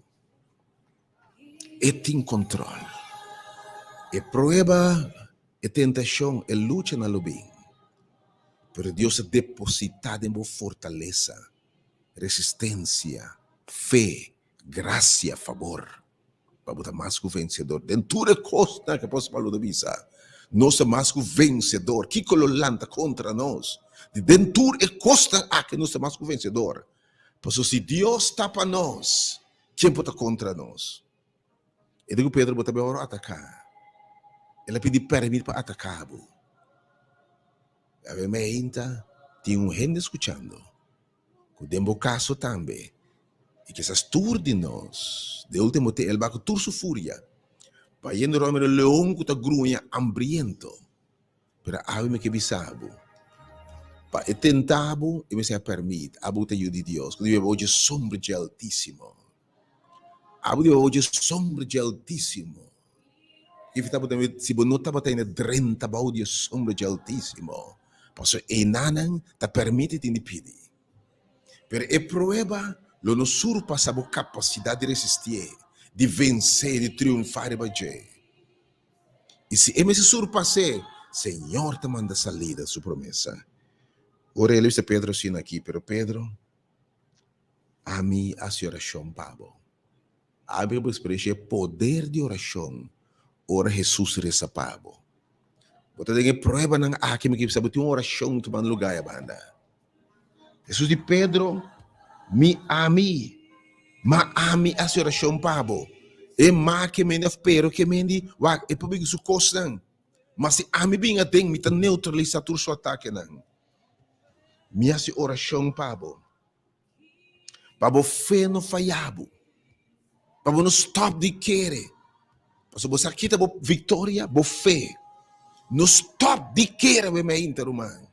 [SPEAKER 1] E tin kontrol. E prueba, e tentashon, e luchanan lo bin. Pero Dios a depositá den bo fortalesa. Resistencia, fe, gracia, fabor, pa bo ta mas cu vencedor den tur e cosnan cu apostel Pablo ta bisa. Nos ta mas cu vencedor. Kico lo lanta contra nos? Di den tur e cosnan aki nos ta mas cu vencedor. Pasobra si Dios ta pa nos, Ken por ta kontra nos? E di ku Pedro, Bo ta bai ora ataká. El a pidi pèrmit pa ataká bo. Awe meinta tin un hende skuchando ku den bo kaso tambe i kisas tur di nos. De último te el ba ku tur su furia, bayendo rònt manera leon ku ta gruña hambriento. Pero awe mi ke bisa bo, pa e tenta bo, e mester a pèrmit abo ku ta yu di Dios, ku di bebe ochi sombra dje Altísimo. Abo di bebe ochi sombra dje Altísimo. If ta bo tambe, si bo no tabata ainda drenta bou di e sombra dje Altísimo, pasobra einanan ta pèrmiti tin di pidi. Pero e prueba lo no surpasá bo kapasidat di resistié, di vensé, di triunfá riba dje. I si e mester surpas'é, Señor ta manda salida su promesa. Ora el a bisa Pedro asina aki, Pero Pedro, ami a hasi orashon pa bo. Abi bo eksperenshia e poder di orashon ora Hesus resa pa bo. Bo ta den e pruebanan aki, mi ke bisa bo tin un orashon tumando lugá e banda. Hesus di Pedro, Mi ami, ma ami a hasi orashon pa bo. E ma ke mendi òf pero ke mendi, wak, e por bin ku su kosnan. Ma si ami bin aden, mi ta neutralisá tur su atakenan. Mi hasi orashon pa bo. Pa bo fe no faya bo. Pa bo no stòp di kere. Pasobra bo sa kita bo viktoria, bo fe. No stòp di kere awe meinta, ruman.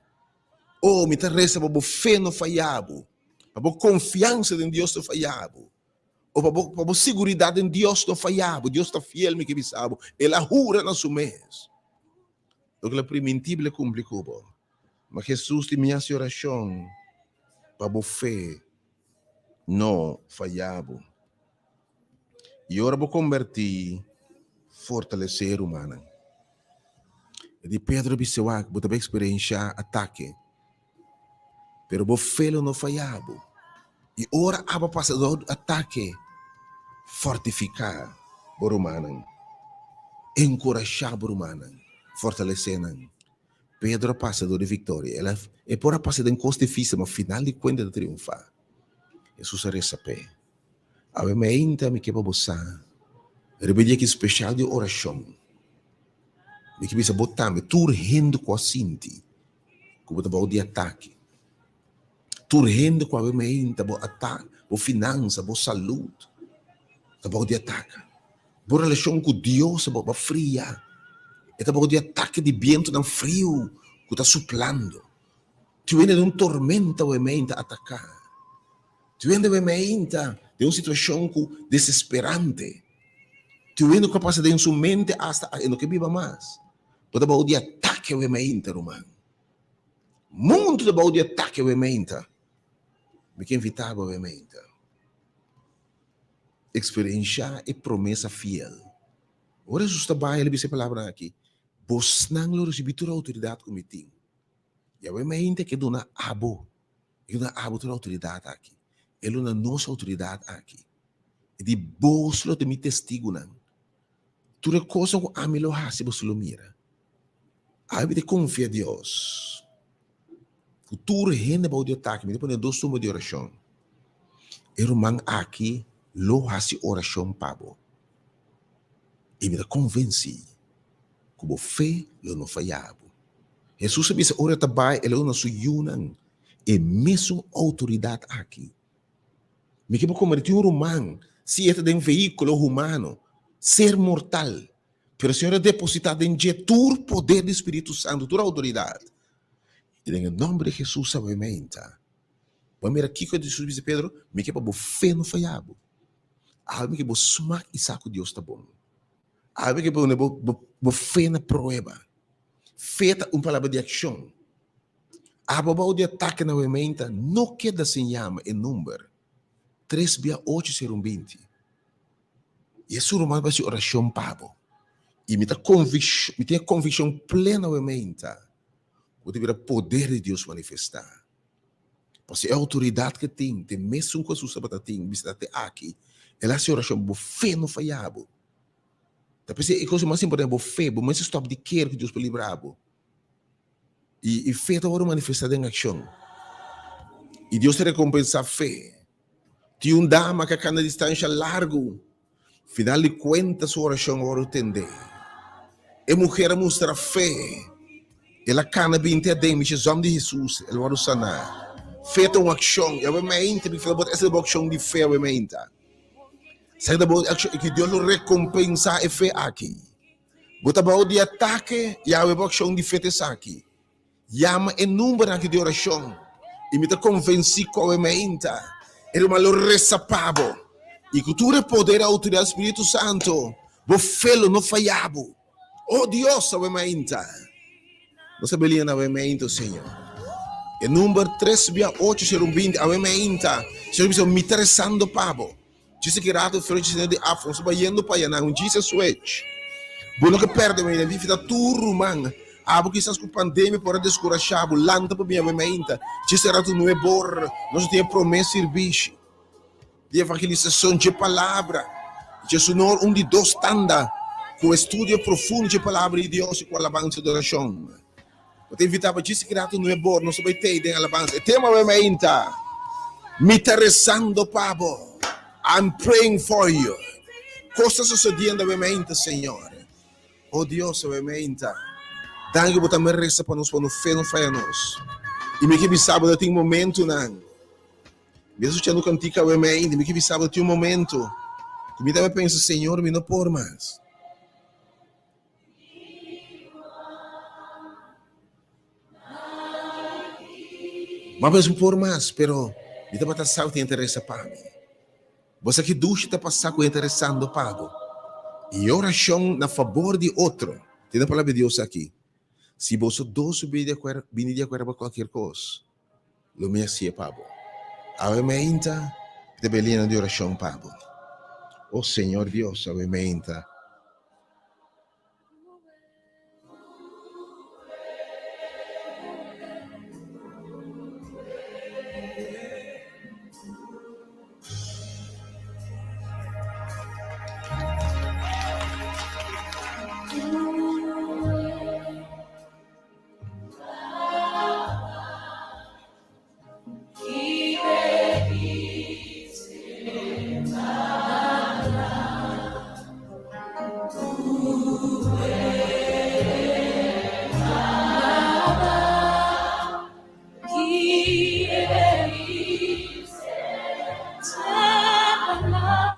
[SPEAKER 1] Oh, mi ta resa pa bo fe no faya bo. Pa bo konfiansa den Dios no faya bo. O pa bo, pa bo siguridat den Dios no faya bo. Dios ta fiel, mi ke bisa bo. El a hura na su mes. Loke el a primintí, el a kumpli ku bo. Ma Hesus di mi hasi orashon pa bo fe no faya bo. I ora bo kombertí, fortalesé e rumannan. E di Pedro a bisa, Wak, bo ta bai eksperenshá atake, pero bo fe lo no faya bo. I ora abo pasa dor di atake, fortifiká bo rumannan, enkurashá bo rumannan, fortalesé nan. Pedro a pasa dor di viktoria. El a, e por a pasa den kos difísil, ma final di kuenta el a triunfá. Hesus a resa p'e. Awe mainta mi ke pa bo sa riba e dia ki speshal di orashon. Mi ke bisa bo tambe, tur hende ku a sinti ku bo ta bou di atake, tur hende ku awe mainta bo ata, bo finansa, bo salud ta bou di ataka. Bo relashon ku Dios a fria. E ta bou di atake di bientunan friu ku ta suplando. Tin hende den un tormenta awe meinta ataká. Tin hende awe meinta den un situashon ku desesperante. Tin hende ku a pasa den su mente asta e no ke biba mas. Bo ta bou di atake awe meinta, ruman. Mundu ta bou di atake awe meinta. Mi ke invitá bo awe meinta. Eksperenshá e promesa fiel. Ora Hesus ta bai, el a bisa e palabranan aki, Bosnan lo risibí tur outoridat ku mi tin. Yahweh mente ke duna abo, e ke duna abo tur outoridat aki. E lo duna nos outoridat aki. E di, Bos lo ta mi testigunan. Tur e kosnan ku ami lo hasi boso lo mira. Ami ta konfia Dios. Ku tur hende bou di atake, mi ta pone dos number di orashon. E ruman aki lo hasi orashon pa bo. I mi ta konvensí ku bo fe lo no faya bo. Hesus a bisa ora e ta bai, el a duna su yunan e mesun outoridat aki. Mi ke por kombertí un ruman si e ta den vehíkulo humano, ser mortal, pero Señor a depositá den dje tur poder di Spiritu Santu, tur outoridat. I den e nòmber di Hesus a bai meinta. Bo a mira kiko Hesus bisa Pedro? Mi ke pa bo fe no faya bo. Awe mi ke bo smak i sa ku Dios ta bon. Awe mi ke pone bo fe na prueba. Fe ta un palabra di akshon. Abo bou di atake na awe meinta no keda sin yama e number tres bia ocho sero un binti. I esun ruman ta hasi orashon pa bo. I mi ta mi tin e konvikshon pleno awe meinta ku ta bira poder di Dios manifestá. Pasobra e outoridat ku e tin ta e mesun ku Hesus tabata tin, bisa ta te aki, el a hasi orashon, bo fe no faya bo. Ta p'esei e kos mas importante bo fe, bo mester stòp di kere ku Dios por libra bo. I fe ta wòrdu manifestá den akshon. I Dios ta rekompensá fe. Tin un dama ku a kanda distansha largu, final di kuenta su orashon a wòrdu tendé. E muher a mustra fe, el a kana binti aden, mishi zòm di Hesus, el wòrdu saná. Fe ta un akshon, i awe meinta mi fla bo esei ta bo akshon di fe awe meinta. Esaki ta bo akshon i ku Dios lo rekompensá e fe aki. Bo ta bou di atake, i awe bo akshon di fe ta esaki. Yama e numbernan aki di orashon i mi ta konvensí ku awe meinta e ruman lo resa pa bo i ku tur e poder i outoridat di Spiritu Santu bo fe lo no faya bo. O Dios, awe meinta nos ta belinan awe meinta, o Señor. E number tres bia ocho sero un binti awe meinta Señor bisa mi ta resando pa bo. Djis aki rato French Señor di afo nos ta bayendo pa yanan un djis a switch. Bo no ke perde mi identifita tur ruman. Abo kisas ku pandemia por a deskurashá bo lanta pa bin awe mainta. Djis a rato nuebor nos a tin e promé sirbishi di evangelisashon dje palabra dje Sunor un di dos tanda ku estudio profundo dje palabra di Dios i ku alabansa i adorashon. Bo ta invitá pa djis rato nuebor nos ta bai tei den alabansa. E tema awe mainta, Mi ta rezando pa bo. I'm praying for you. Kos ta sosodiendo awe mainta, Señor. O Dios, awe mainta, danki bo tambe resa pa nos pa no fe no faya nos. I mi ke bisa bo ta tin momentunan, mi ta skuchando kantika awe mainta, mi ke bisa bo ta tin un momento ku mi tambe pensa, Señor, mi no por mas. Ma bes mi por mas, pero mi tabata sa ku tin hende ta resa pa mi. Bo sa ki dushi ta pasa ku hende ta resando pa bo. I e orashon na fabor di otro. Tin e palabra di Dios aki, Si boso dos bini di akuerdo pa kualkier kos, lo mi hasié pa bo. Awe meinta mi ta belinan di orashon pa bo. O Señor Dios, awe meinta.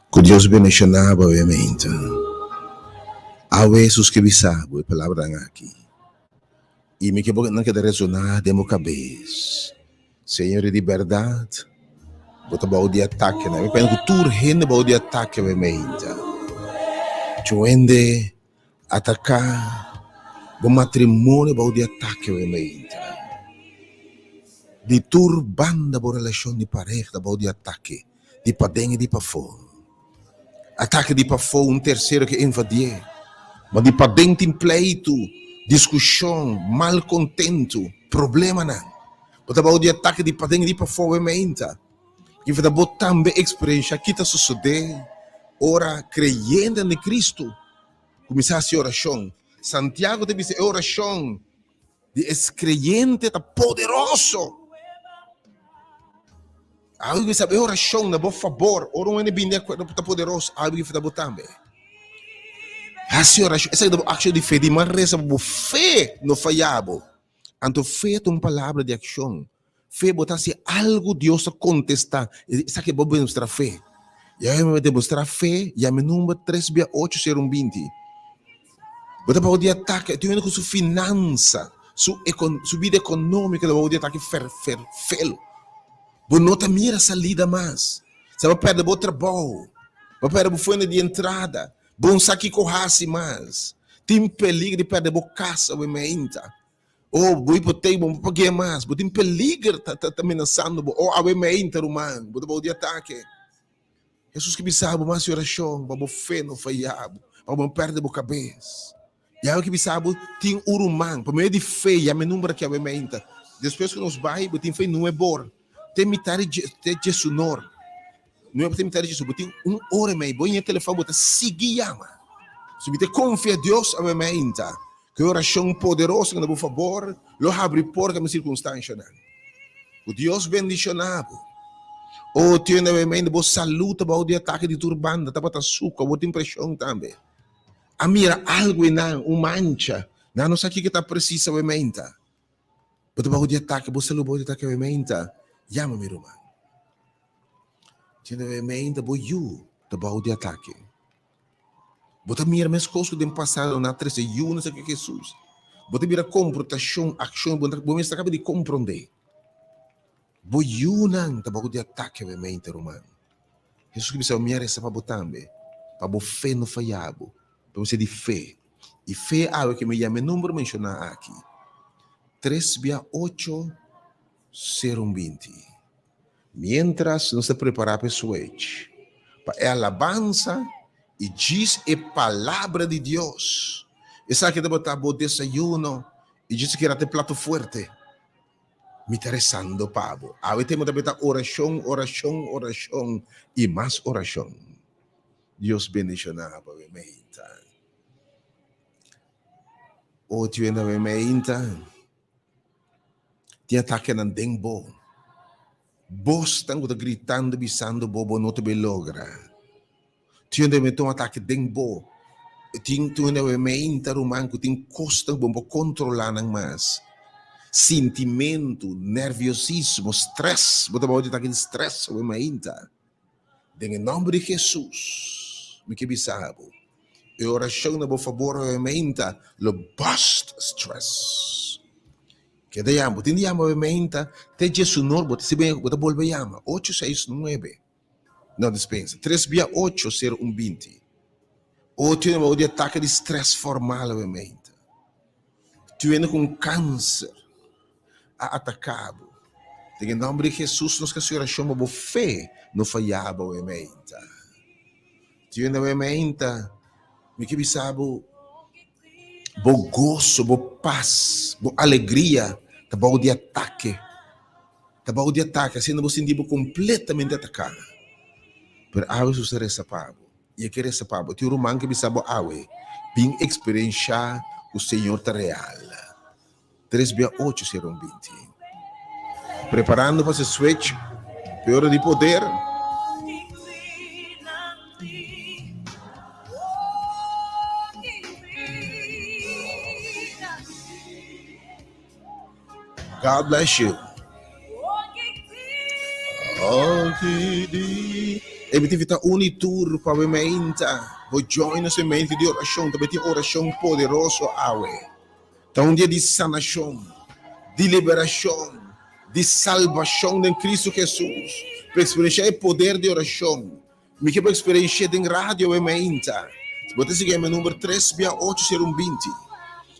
[SPEAKER 1] Ku Dios bendishoná bo obviamente. Awe Hesus ke bisa bo e palabranan aki. I mi ke bo nan keda resoná den bo kabes. Señor di bèrdat, bo ta bou di atakenan. Mi pensa ku tur hende bou di atake obviamente. Cu hende ataká bo matrimonio bou di atake obviamente. Di tur banda bo relashon di pareha ta bou di atake, di paden i di pafó. Atake di pafó, un tersero ke invadié. Ma di paden tin pleitu, diskushon, malkontentu, problemanan. Bo ta bou di atake di paden i di pafó awe meinta. Kifa ta bo tambe eksperensha ki ta sosodé ora kreyentenan di Kristu kuminsá hasi orashon. Santiago ta bisa e orashon di es kreyente ta poderoso. Algu ki sabe orashon na bo fabor, ora un hende bini di akuerdo ta poderoso, algu ki ta bo tambe. Hasi orashon, esaki ta bo akshon di fe, di mas resa pa bo fe no faya bo. Anto fe ta un palabra di akshon. Fe bo ta hasi algu Dios ta kontestá, esaki bo demostrá fe. Ya mi demostrá fe, yama e number tres bia ocho sero un binti. Bo ta bou di atake, tin hende ku su finansa, su su bida ekonómiko ta bou di atake fer fer felo. Bo no ta mira salida mas. Sa bo pèrdè bo trabou, bo pèrdè bo fuente di entrada, bo no sa kiko hasi mas. Tin peligro di pèrdè bo kas awe meinta. Oh, bo hipoteka bo no por pag'é mas. Bo tin peliger ta ta menasando bo. Oh, awe meinta ruman, bo ta bou di atake. Hesus ke bisa bo mas orashon pa bo fe no faya bo, pa bo no pèrdè bo kabes. Yawe ke bisa bo tin un ruman, pa medio di fe yama e number aki awe meinta. Despues ku nos bai bo tin fe nuebor te mitar di te djesunor. Nuebor te mitar di djesunor bo tin un ora i mei bo ña telefòn bo ta sigui yama. Si mi ta konfia Dios awe meinta ku e orashon poderoso na bo fabor lo habri porta mi sirkunstanshanan. Ku Dios bendishoná bo. Oh, tiende awe mainta, bo salú ta bou di atake di tur banda, tabata suku, awor tin preshon tambe. A mira algu einan, un mancha, nan no sa kiko ta presis awe mainta. Bo ta bou di atake, bo salú bou di atake awe mainta, yama mi ruman. Tiende awe mainta, bo yu ta bou di atake. Bo ta mira meskos ku den pasado nan a trese yu na serka Hesus. Bo ta mira komportashon, akshon, bo bo mester kaba di komprondé. Bo yunan ta bou di atake awe mente, ruman. Hesus ke bisa, Mi a resa pa bo tambe, pa bo fe no faya bo. Pa bo ser di fe. I fe awe ke mi yama e number menshoná aki, tres bia ocho, sero un binti. Miéntras nos ta prepará pa e switch pa e alabansa i djis e Palabra di Dios, esaki tabata bo desayuno i djis a keda ta e plato fuerte. Mi ta resando pa bo. Awe tema ta beta orashon, orashon, orashon i mas orashon. Dios bendishoná bo awe meinta. Otro hende awe meinta. Tin atakenan den bo. Bosnan ku ta gritando bisando bo, bo no ta bay logra. Tin hende mete un atake den bo. Tin tin hende meinta ruman ku tin kosnan ku bo no por kontrolá nan mas. Sintimentu, nerviosismo, stress, bo ta bou di atake di stress awe meinta. Den e nòmber di Hesus, mi ke bisa bo, e orashon na bo fabor awe meinta lo bust stress. Keda yama, bo tin di yama awe meinta te djesunor, bo ta sibi bo ta bolbe yama, ocho seis nuebe, no dispensa, tres bia ocho sero un binti. Ocho hende di atake di stress formal awe meinta. Tin hende ku un kanser. a ataká bo. Den e nòmber di Hesus nos hasi orashon pa bo fe no fayá bo awe meinta. Tin awe meinta mi ke bisa bo, bo goso, bo pas, bo alegria ta bou di atake. Ta bou di atake, asina bo sinti bo kompletamente ataká. Pero awe Hesus ta resa pa bo i e ke resa pa bo. Tin un ruman ke bisa bo awe, bin eksperenshá ku Señor ta real. Tres bia ocho sera un 20. Preparando pa se switch pe ora di poder. God bless you. E mi ta invita un y tur pa we meinta. Bo join nos e mente di oracion. Ta tin oracion poderoso awe. Ta un dia di sanashon, di liberashon, di salbashon den Kristu Hesus. Pa eksperenshá e poder di orashon, mi ke bo eksperensh'é den radio awe mainta. Si bo ta sigui mi number tres bia ocho sero un 20.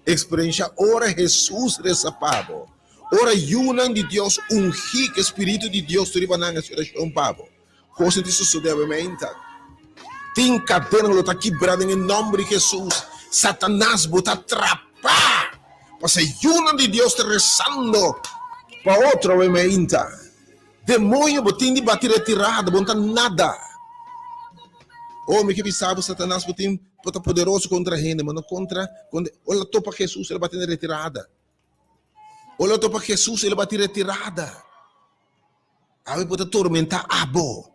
[SPEAKER 1] Eksperenshá ora Hesus resa pa bo, ora yunan di Dios ungí ku e Spiritu di Dios ta riba nan hasi orashon pa bo. Kosnan tin sosodé awe mainta. Tin kadenanan lo ta kibrá den e nòmber di Hesus. Satanas, bo ta trapá! Pasobra e yunan di Dios ta resando pa otro awe mainta. Demoño, bo tin di bati retirada, bo no ta nada. Oh, mi ke bisa bo, Satanas, bo tin, bo ta poderoso kontra hende, ma no kontra, kontra, ora el a topa Hesus, el a bati na retirada. Ora el a topa Hesus, el a bati retirada. Awe bo ta tormentá abo.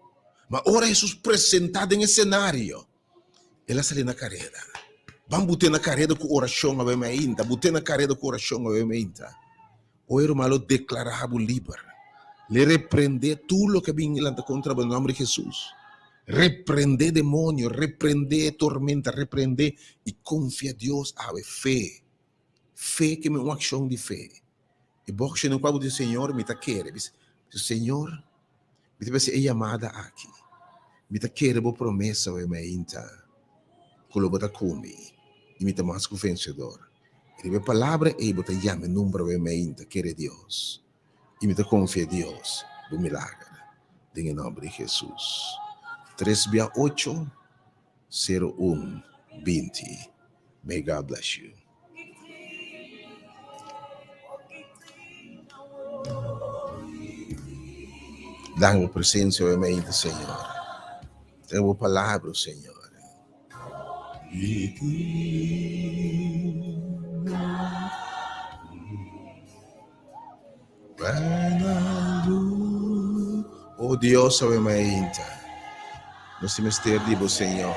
[SPEAKER 1] Ma ora Hesus presentá den e senario, el a sali na kareda. Ban but'é na kareda ku orashon awe mainta, but'é na kareda ku orashon awe mainta. Oe ruman lo deklará bo liber. Le reprendé tur loke a bin lanta kontra bo den nòmber di Hesus. Reprendé demonio, reprendé tormenta, reprendé i konfia Dios awe. Fe, fe ke mi un akshon di fe. E boksha den kua bo di, Señor, mi ta kere. Bisa, Señor, mi ta bisa e yamada aki. Mi ta kere bo promesa awe mainta, ku lo bo ta ku mi, i mi ta mas ku vensedor. I riba e palabra ei bo ta yama e number awe mainta, kere Dios. I mi ta konfia Dios bo milager. Den e nòmber di Hesus. Tres bia ocho, sero un, 20. May God bless you. Dan bo presencia awe mainta, Señor. Den bo palabra, Señor. O Dios awe mainta, nos tin mester di bo Señor.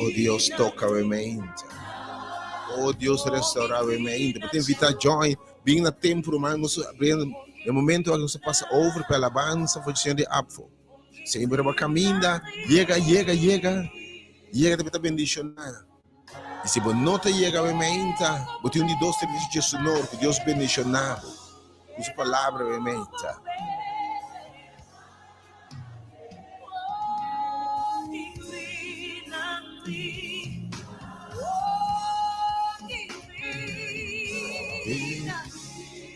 [SPEAKER 1] O Dios toca awe mainta. O Dios restaura awe mainta. Bo ta invita join, bin na tempo ruman, nos e momento aki nos ta pasa over pa alabansa for di Señor di Apfo. Semper bo caminda, yega, yega, yega, yega ta bendiciona. I si bo no ta yega awe meinta, bo tin un di dos servicio dje Senor, ku Dios bendiciona bo ku su palabra awe meinta.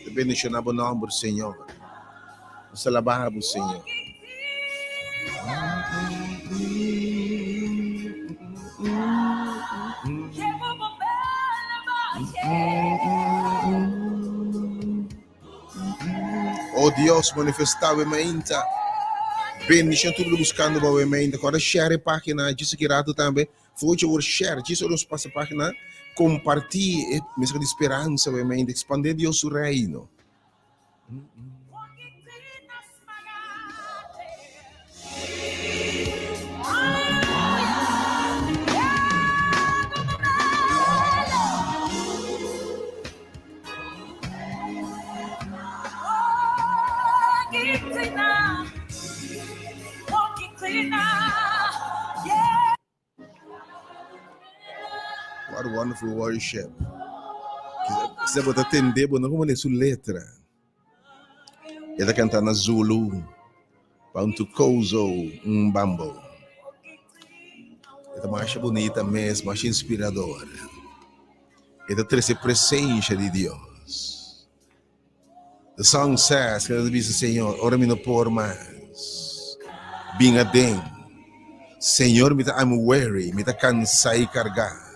[SPEAKER 1] Ta bendiciona bo nomber, Señor. Nos ta alaba bo, Señor. Oh Dios, manifestá bo meinta. Bendicion tur lo buscando bo meinta. Corda share e página, djis aki rato tambe. Fochi awor share, djis ora nos pasa página, compartí e mensahe di speransa bo meinta, expande Dios su reino. What a wonderful worship. Kisa bo ta tende bo no como lee su letra. E ta canta na Zulu. Bantukozo Mbambo. E ta masha bonita mes, masha inspirador. E ta trece presencia di Dios. The song says, que ta bisa Señor, ora mi no por mas, bin aden. Señor, mi ta I'm weary, mi ta cansá i cargá.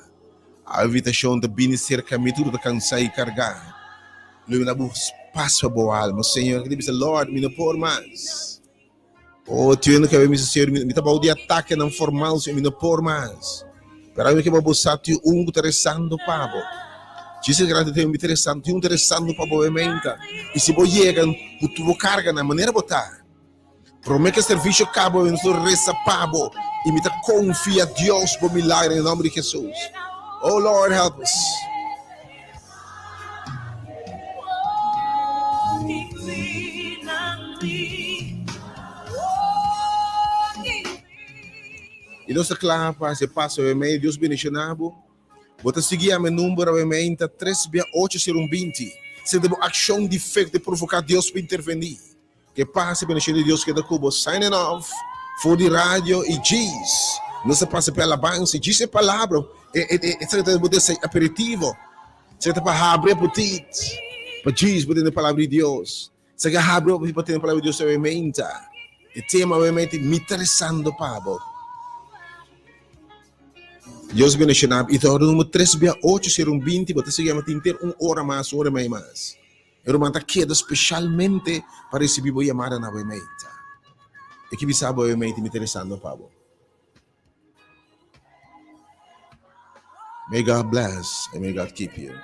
[SPEAKER 1] A invitacion ta bini cerca mi, tur ta cansá i cargá. Lo mi da bo pas pa bo alma. Señor, que ta bisa, Lord, mi no por mas. Oh, tiene que mi Señor, mi ta bou di atakenan formal, Señor, mi no por mas. Pero ami ke bo sa tin un ku ta rezando pa bo. Jesus grandi tin mi ta rezando, tin un ta rezando pa bo e menta. I si bo yega ku tur bo karga na manera bo ta, prome ke servisio kaba mi ta reza pa bo i mi ta konfia Dios bo milagro den nomber di Jesus. Oh Lord help us. I nos ta kla pa hasi e paso awe mei. Dios bendishoná bo. Bo ta sigui yama e number awe mei ta tres bia ocho sero un binti. Sende bo akshon di fe ku ta provoká Dios pa intervení. Ke pasa bendishon di Dios keda ku bo. Signing off for di radio i djis nos ta pasa pa e alabansa djis e palabra e e e esaki ta bo desa aperitivo esaki ta pa habri apetit pa djis bo tende palabra di Dios esaki a habri apetit pa tende palabra di Dios awe meinta e tema awe meinta mi ta resando pa bo Dios bendishona bo i ta ora numero tres bia ocho sero un binti bo ta sigui ama tin ter un ora mas un ora i mei mas. E ruman ta keda speshalmente pa risibí bo yamada na bo e meta. E ki bisa bo e meta mi ta resando pa bo. May God bless and may God keep you.